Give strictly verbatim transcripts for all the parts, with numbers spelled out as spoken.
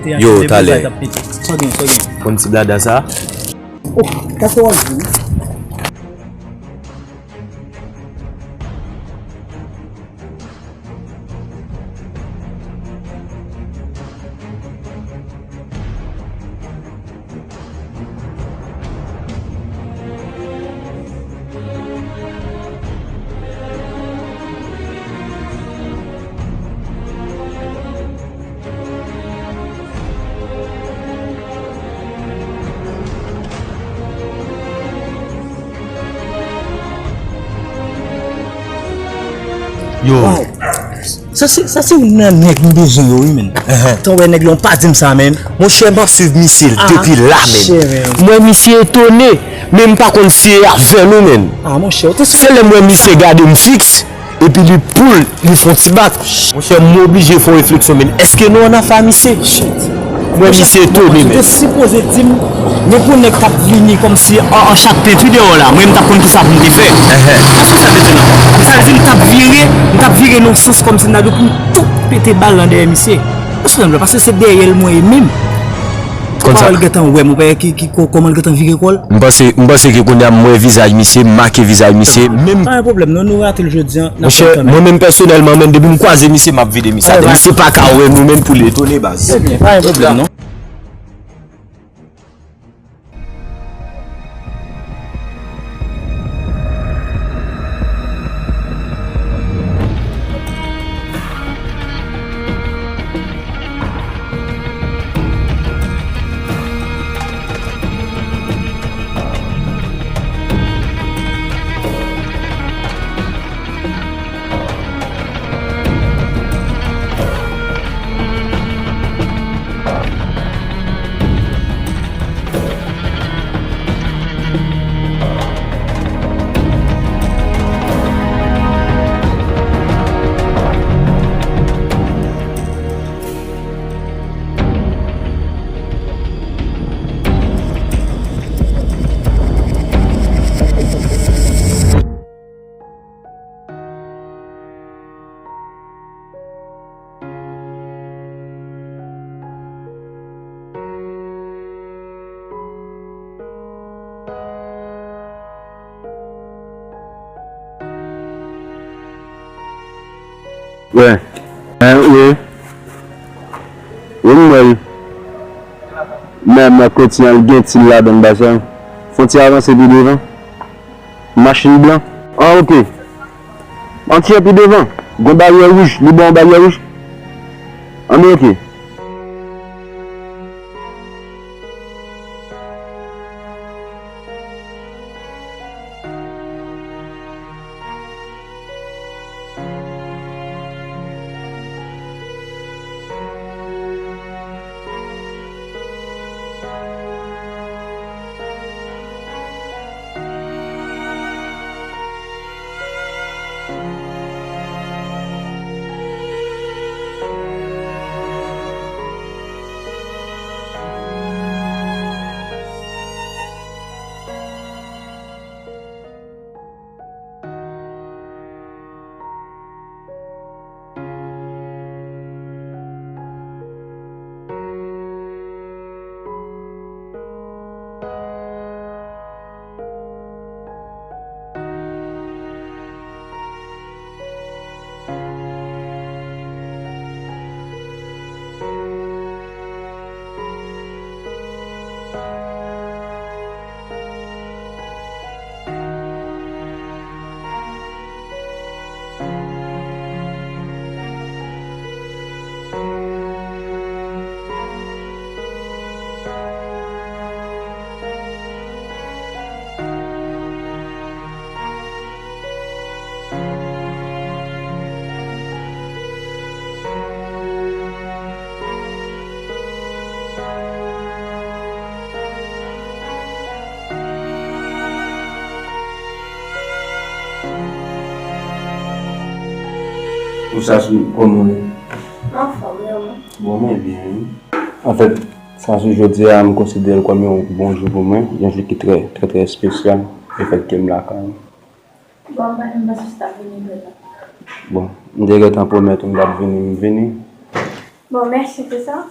Yo, talè. Sa w gen, sa w gen? Pran ti blada sa. Oh, kase w ap di. Yo. Sa se, sa se youn nan nèg m bezwen yo, wi, menn. Tan wè nèg la, w pa di m sa, menn. Monchè, m ap swiv misye depi la, menn. M wè misye etone, men m pa konn si e avè nou, menn. Se lè m wè misye gade m fiks, epi li poul, li fè yon ti bak. Monchè, m oblije fè yon refleksyon, menn. Èske nou ann afè a misye? M wè misye etone, menn. Ou te sipoze di m, men pou nèg k ap vini kòmsi an, an chat pent wi deyò la, mwen m t ap konn kisa pou m te fè. Èske sa vle di non? Sa vle di m t ap vire, m t ap vire nan yon sans kòmsi m ta dwe pou m tou pete bal nan dèyè misye. Ou konprann, paske se dèyè l mwen ye menm. Kòman l gentan wè m, ou pa wè ki, ki, kò-, kòman l gentan vire kò l? M panse, m panse ke kounye a m wè vizaj misye, m make vizaj misye, menm. Pa gen pwoblèm non, nou rate l jodi a, n ap fè l kanmenm. Monchè, mwen menm pèsonèlman, menm depi m kwaze misye, m ap vide misye atè. Misye pa ka wè nou menm pou l etone, baz. Ebyen, pa gen pwoblèm non. Wè. Wi. Wi, m wè l. Men, men, kote an, l gen ti ladan l, bagay sa. Fon ti avanse pi devan. Machin blan. Ah, ok. An ti jan pi devan. Gon baryè wouj. Li bò yon baryè wouj. An, ok. Ou sa sou kòman w ye? Anfòm, e ou? Bon, mwen byen, wi. Anfèt, sa sou jodi a, m konsidere l kòm yon bon jou pou mwen, yon jou ki trè, trè, trè espesyal, lefèt ke m lakay mwen. Bon, m pa t menm panse si w t ap vini vrèman. Bon, m te gentan pwomèt ou m t ap vini, m vini. Bon, mèsi pou sa.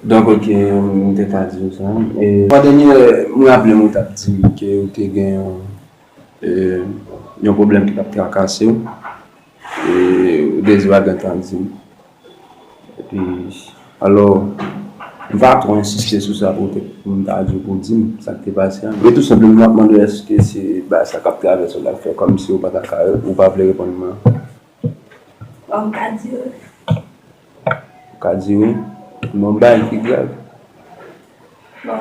Donk, ok, m te ka di w sa. E, fwa dènye, m raple m ou t ap di m ke ou te gen yon, e, yon pwoblèm ki t ap trakase w. E, ou te di w pa t gen tan di m. Epi, alò, m pa twò ensiste sou sa pou te, pou m ta di w pou w di m sa k te pase a. Men tou senpleman, m ap mande w èske se bagay sa k ap travèse w la k fè kòmsi ou pa ta ka, ou pa vle reponn mwen an? Bon, m ka di wi. Ou ka di wi? Bon, bagay ki grav. Bon,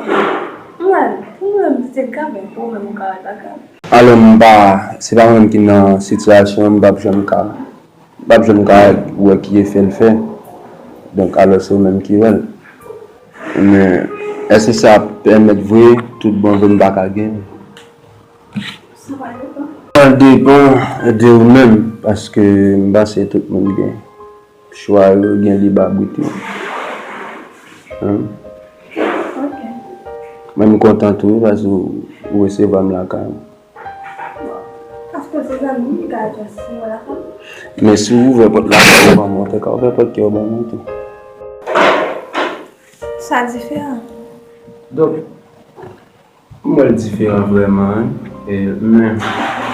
mwen, pou mwen, se grav, men pou ou menm, ou ka wè l pa grav. Alò, m pa, se pa mwen menm ki nan sitiyasyon an, m p ap janm ka, m p ap janm ka wè ki efè l fè. Donk, alò, se ou menm ki wè l. Men, èske sa ap pèmèt vre, tout bon vre, m pa ka gen l? Sa va depann. Sa depann de ou menm, paske m panse tout moun gen chwa yo, gen lib abit yo. Hein? Ok. Mwen, m kontan tou, paske ou, ou resevwa m lakay ou. Bon. Paske se zanmi m, m ka just resevwa lakay ou. Men si w ouvè pòt lakay ou ban mwen, ou te ka ouvè pòt kè w ban mwen tou. Sa diferan. Donk, m wè l diferan vrèman, wi. E, men,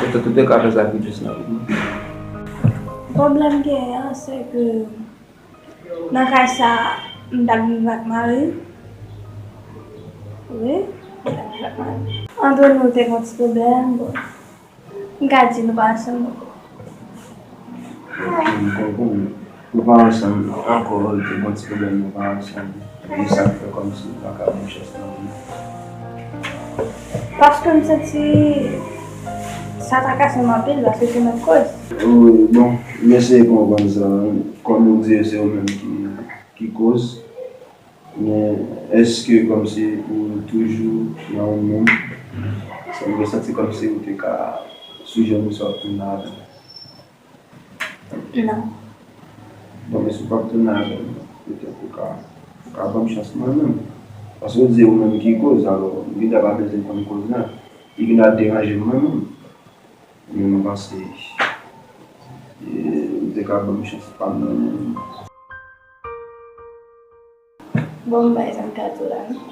petèt ou te ka fè sakrifis la pou mwen. Pwoblèm genyen an, se ke nan kay sa, m t ap viv ak mari m. Wi, m t ap viv ak mari m. Antre nou, te gen yon ti pwoblèm, bon. M ka di nou pa ansanm ankò. Ok, m konprann. Nou pa ansanm ankò, te gen ti pwoblèm, nou pa ansanm. E sa k fè kòmsi nou pa ka ban m chans nan vi. Paske m santi sa trakase m anpil, paske se mwen k koz. Wi, bon, m eseye konprann sa. Kòm ou di, se ou menm ki, ki koz. Men, èske kòmsi ou toujou nan yon moun, sa vle santi kòmsi ou te ka sou jèn ou sa w ap tounen avè l? Non. Bon, men si w p ap tounen avè l, petèt ou ka, ou ka ban m chans mwen menm. Paske ou di ou menm ki koz, alò, m gentan pa bezwen konn koz lan. Li gentan deranje m mwen menm. Men mwen panse, e, ou te ka ban m chans pa m nan men. Bon, m bay sa m ka di w la, non.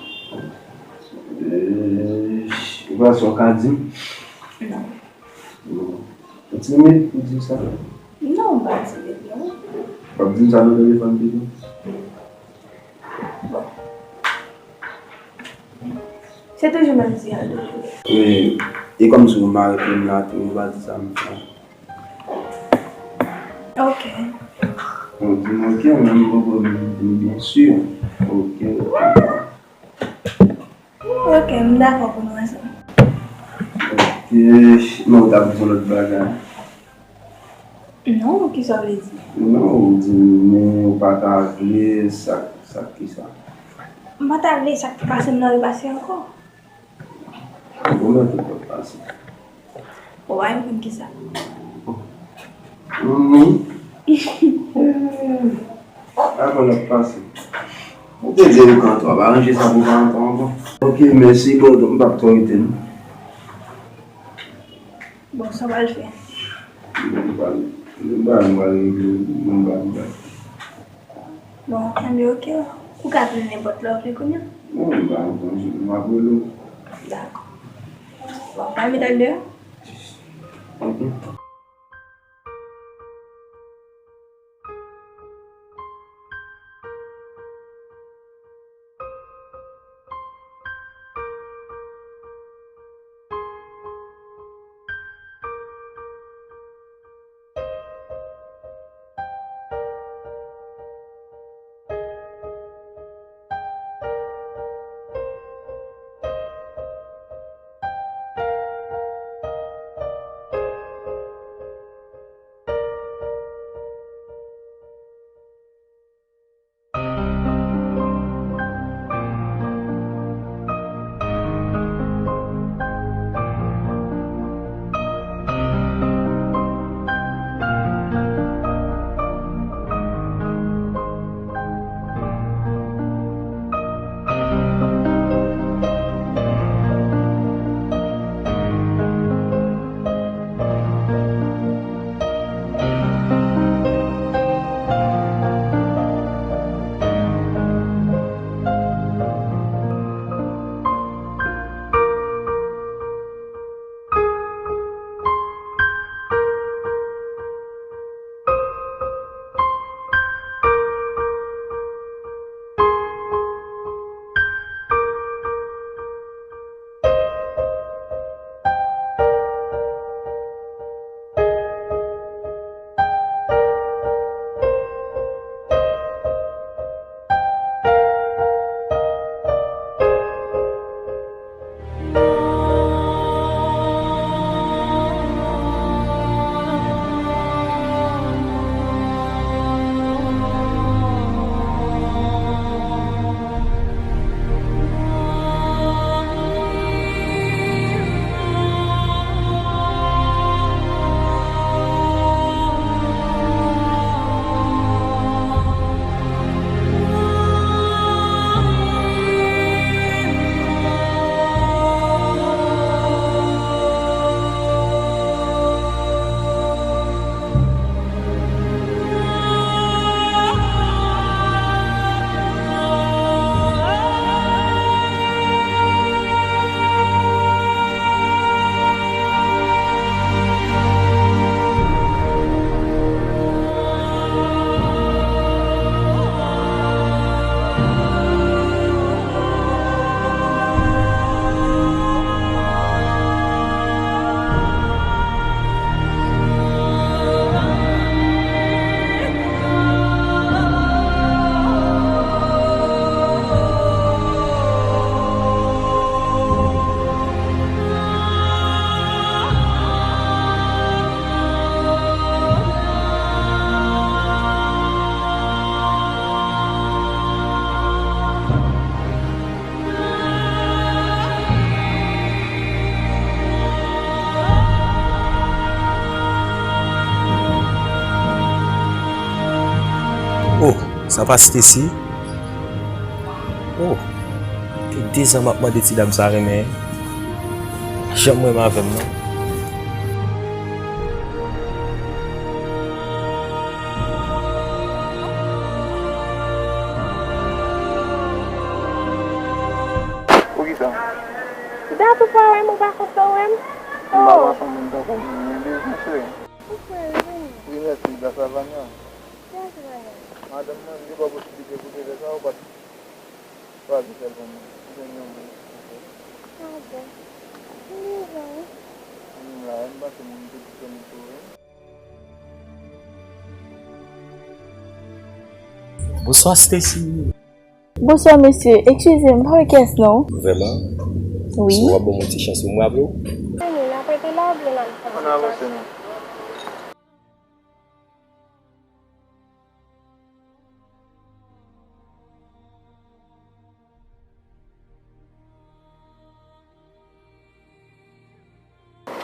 E, ou pa sa w ka di m? Non. Bon. Ou timid pou di m sa? Non, m pa timid, non. W ap di m sa nan telefòn pito? Bon. Se toujou menm ti a toujou. E, e kòmsi ou mare pou m la tou, ou pa di sa m fè. Ok. Ou di m ok, men m poko vin di m byen si. Ok. Ok, m dakò pou nou ansanm. Ok, men ou ta vle di yon lòt bagay? Non, kisa w vle di? Non, ou di m, men ou pa ta vle sa, sa ki sa? M pa ta vle sa k te pase m nan repase ankò. Bon, men tout lòt pase. Bon, w a reponn kisa? Wi. Avan lòt pase. Ou te di ou ka antre, w ap aranje sa pou w ka antre ankò. Ok, mèsi, bon, m p ap twò rete, non. Bon, sa w pral fè? Bon, m pral, m pral, m pral regle, m pral, m pral. Bon, enben, ok. Ou ka tounen nenpòt lè w vle kounye a. Non, m pa antre, m ap rele w. Dakò. Bon, pa met al deyò. Ok. Sa pa Stacy? Oh, gen dezan m ap mande ti dam sa renmen. Janm renmen avè m non. Poukisa? Dat ou pa wè m, ou pa kontan wè m? M pa wè yon moun tankou m, men bezwen cheri. Ou frè, li vini. Wi, mèsi, gras a Vanya. Gras a Vanya. Madanm mwen, li pa posiblite pou te fè sa, ou pa t chwazi fè l pou mwen. Ou jwenn yon moun. Ah bon. M bezwen, wi. M la, m panse moun te disponib tou, wi. Bonswa, Stacy. Bonswa, mesye. Eskize m, m pa wè kiyès non. Vrèman? Wi. Si w ap ban m yon ti chans pou m raple w? Ann, n ap rete la oubyen n ap... Ann avanse non.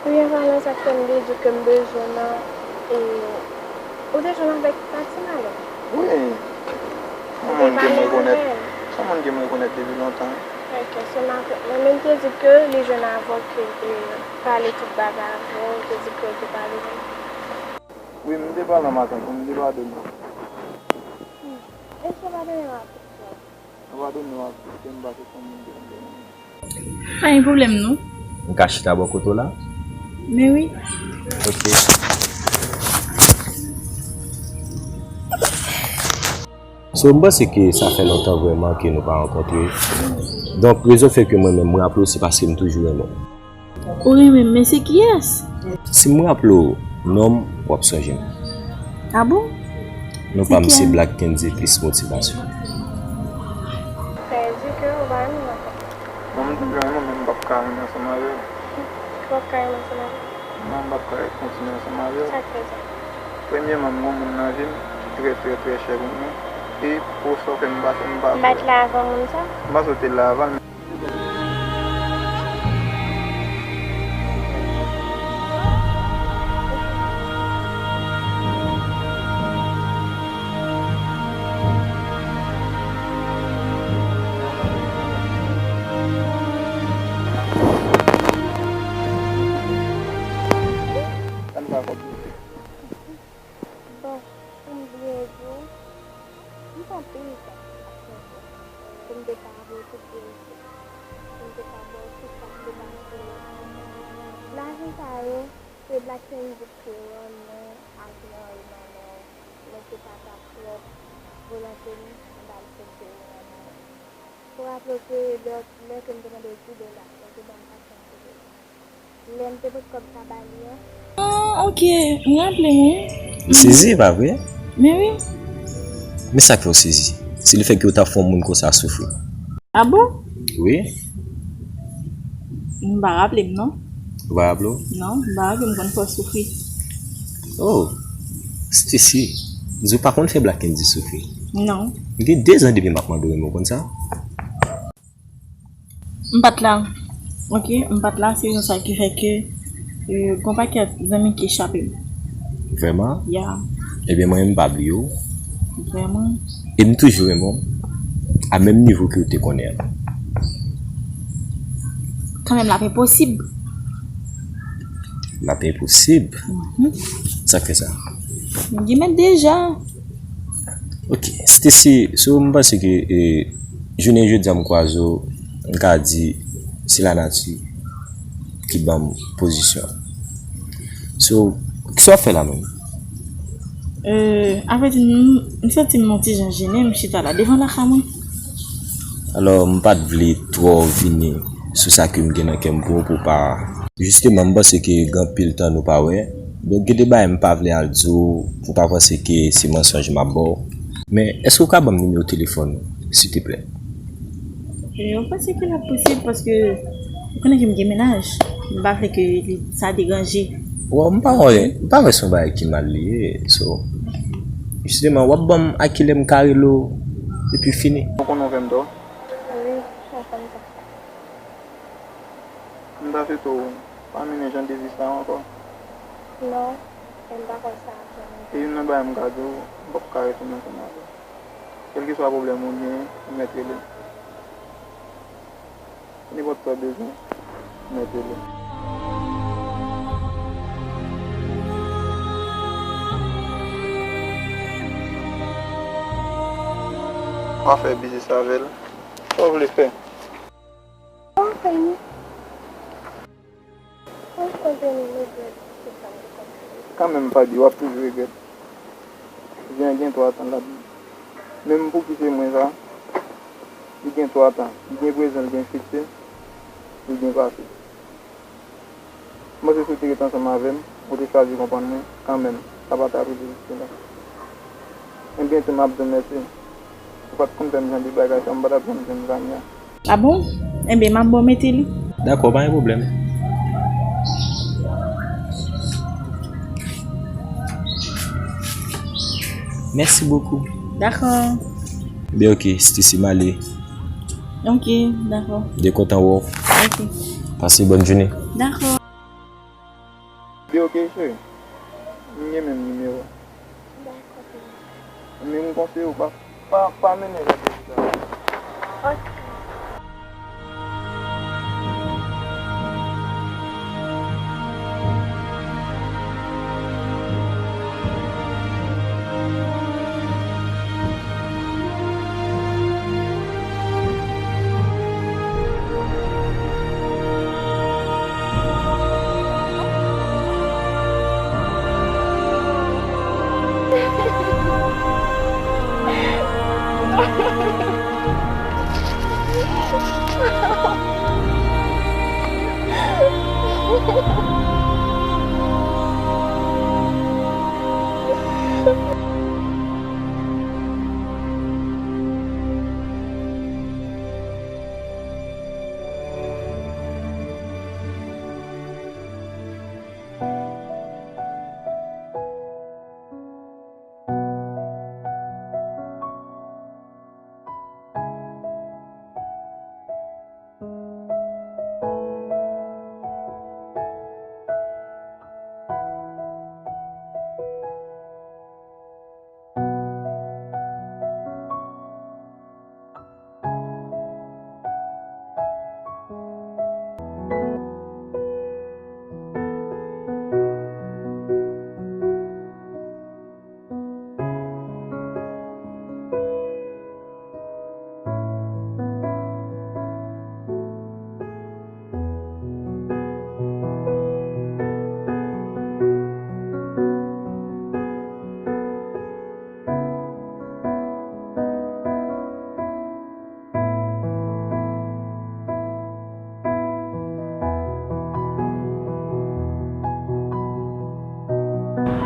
Wi, an palan, sa k fè m te di ke m bezwen w nan, e, ou te jwenn avèk Fatima, non? Wi. Yon moun ke m rekonèt, yon moun ke m rekonèt depi lontan. Ok, se Marco. Mwen menm te di ke li jwenn avè w, ke l te pale tout bagay avè w, te di ke l te pale. Wi, m te pale an matant, m te padone. Hmm. E se padone w ap fè? Padone w ap fè, m pa se konn moun ki konn. Pa gen pwoblèm non. M ka chita bò kote w la? Men wi. Ok. So, m panse ke sa fè lontan vrèman ke nou pa rankontre. Donk, rezon fè ke mwen menm, m raple w, se paske m toujou renmen w. Ou renmen m, men se kiyès? Si m raple w non m, w ap sonje m. Ah bon? Non pa m se Black Candy plis motivasyon. Sa vle di ke ou pa renmen m ankò? Non, m toujou renmen w, men m p ap ka renmen ansanm avè w. Ou p ap ka renmen ansanm avè m? Non, m p ap ka kontinye ansanm avè w. Sa k fè sa? Premyèman, m gen yon moun nan vi m ki trè, trè, trè chè pou mwen. E pou sa w fè m pase, m pa... M pa t la avan moun sa? M panse w te la avan l, men Bon, pou m byen di w, m pran anpil tan ap sonje pou m te ka avwe w tout verite, pou m te ka ba w tout sa k te pase. Lajan sa yo, se Black Candy k te rann mwen ak Henri nan men w, men se pa t ak twòp volonte m, m t al fè l te rann mwen. Ou raple w ke lè, lè ke m te mande w di dola, ou te ban m katrevennsenk dola. Lè m te pote kòb sa ba li an. Ah, ok, m raple m, wi. Ou sezi, pa vre? Men wi. Men sa k fè w sezi? Se lefèt ke w t ap fè yon moun konsa soufri. Ah bon? Wi. M pa raple m, non. Ou pa raple w? Non, m pa raple m konn fè w soufri. Oh, Stacy, di w pa konn fè Black Candy soufri? Non. Gen dezan depi m ap mande w renmen w, konn sa? M pa t la. Ok, m pa t la, se rezon sa ki fè ke, euh, gon pakèt zanmi ki chape m. Vrèman? Ya. Ebyen, mwen menm, m pa bliye w. Vrèman? E m toujou renmen w a menm nivo ke w te konnen an. Kanmenm, l ap enposib. L ap enposib? Mhm. Sa k fè sa? M gen mèt deja. Ok, Stacy, so, m panse ke, e, jounen jodi a m kwaze w, m ka di se lanati ki ban m pozisyon. So, kisa w ap fè la menm? Euh, avrèdi, m, m santi m yon ti jan jennen, m chita la devan lakay mwen. Alò, m pa t vle twò vini sou sa ke m gen nan kè m pou w, pou w pa... Jisteman, m panse ke gen anpil tan nou pa wè. Donk, gen de bagay m pa vle al di w, pou w pa panse ke se mansonj m ap ba w. Men, èske w ka ban m nimewo telefòn ou, silteplè? E, ou panse ke l ap posib paske ou konnen ke m gen mennaj. M pa vle ke li, sa deranje. Bon, m pa wè, m pa wè se yon bagay ki mal li ye, so, jisteman, w ap ban m a kilè m ka rele w, epi fini. Ou konnen w fè m tò? Wi, w fè m tò. M ta swete w pa mennen jan de vi sa a ankò. Non, e m pa kwè sa ap janm rive. E youn nan bagay m ka di w, m p ap ka retounen ansanm avè w. Kèlkeswa pwoblèm ou genyen, ou mèt rele m. Nenpòt sa w bezwen, ou mèt rele m. W a fè biznis avè l. Sa w vle fè? Kanmenm, Fadi, w ap toujou regrèt. Jan gen twa tan l ap di. Menm pou ki se mwen sa, li gen twa tan. Li gen prezan, li gen fiti, li gen pase. M panse si w te ret ansanm avè m, ou te chwazi konprann mwen kanmenm, sa pa t ap rive jiske la. Ebyen, tou, m ap di w mèsi. Ou pa t konn fè m jan de bagay sa, m pa t ap janm jwenn Zania. A bon? Enben, m ap ba w mete li. Dakò, pa gen pwoblèm. Merci beaucoup. Dakò. Ebyen, ok, Stacy, m ale. Ok, dakò. Byen kontan wè w. Ok. Pase bòn jounen. Dakò. Byen, ok, cheri. M gen menm nimewo. Dakò, cheri. Men m konseye w pa, pa, pa mennen jan de vi sa. Ok.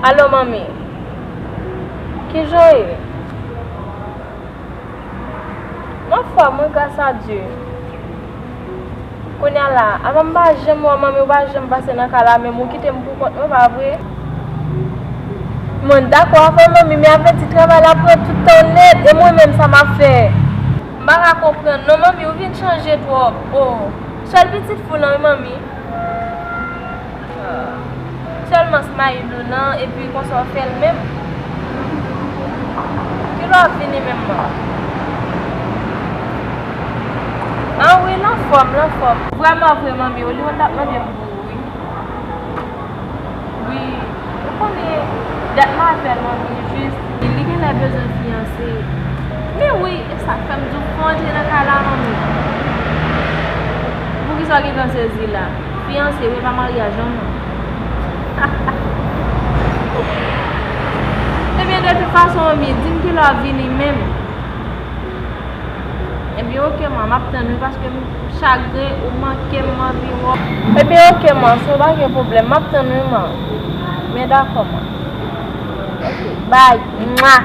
Alo, manmi. Kijan w ye? M anfòm, wi, gras a Dye. Kounye a la, apa m pa janm wè w, manmi, ou pa janm pase nan kay la menm, ou kite m pou kont mwen, pa vre? Mwen dakò avè w, manmi, men avèdi travay la pran tout tan nèt, e mwen menm, sa m ap fè? M pa ka konprann, non, manmi, ou vin chanje twòp. Oh, sèl pitit fi w lan, wi, manmi. Ah. Sèlman smile ou lan, epi konsa w fè l menm. Kilè w ap vini menm, man? Ah wi, l anfòm, l anfòm. Vrèman vre, manmi, Oliwon t ap mande m pou ou, wi. Wi, ou konnen, dat m avè l, manmi, jis, li genlè bezwen fiyanse. Men wi, e sa k fè m di w fò w antre nan kay la, manmi. Poukisa w gentan sezi la? Fiyanse, wi, e pa maryaj, non, non. Ebyen, de tout fason, manmi, di m kilè w ap vini menm. Ebyen, oke, man, m ap tann ou paske m chagren, ou manke m, m anvi wè w. Ebyen, oke, man, si w pa gen pwoblèm, m ap tann ou, man. Men dakò, man. Oke, bay. Mwa.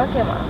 Oke, man.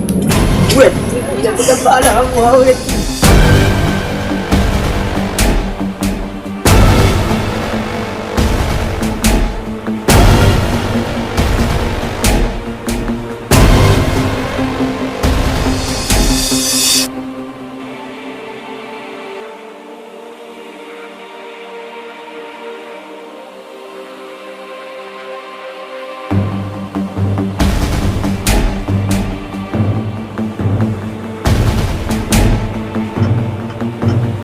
Wè, kote m pale ankò, wè.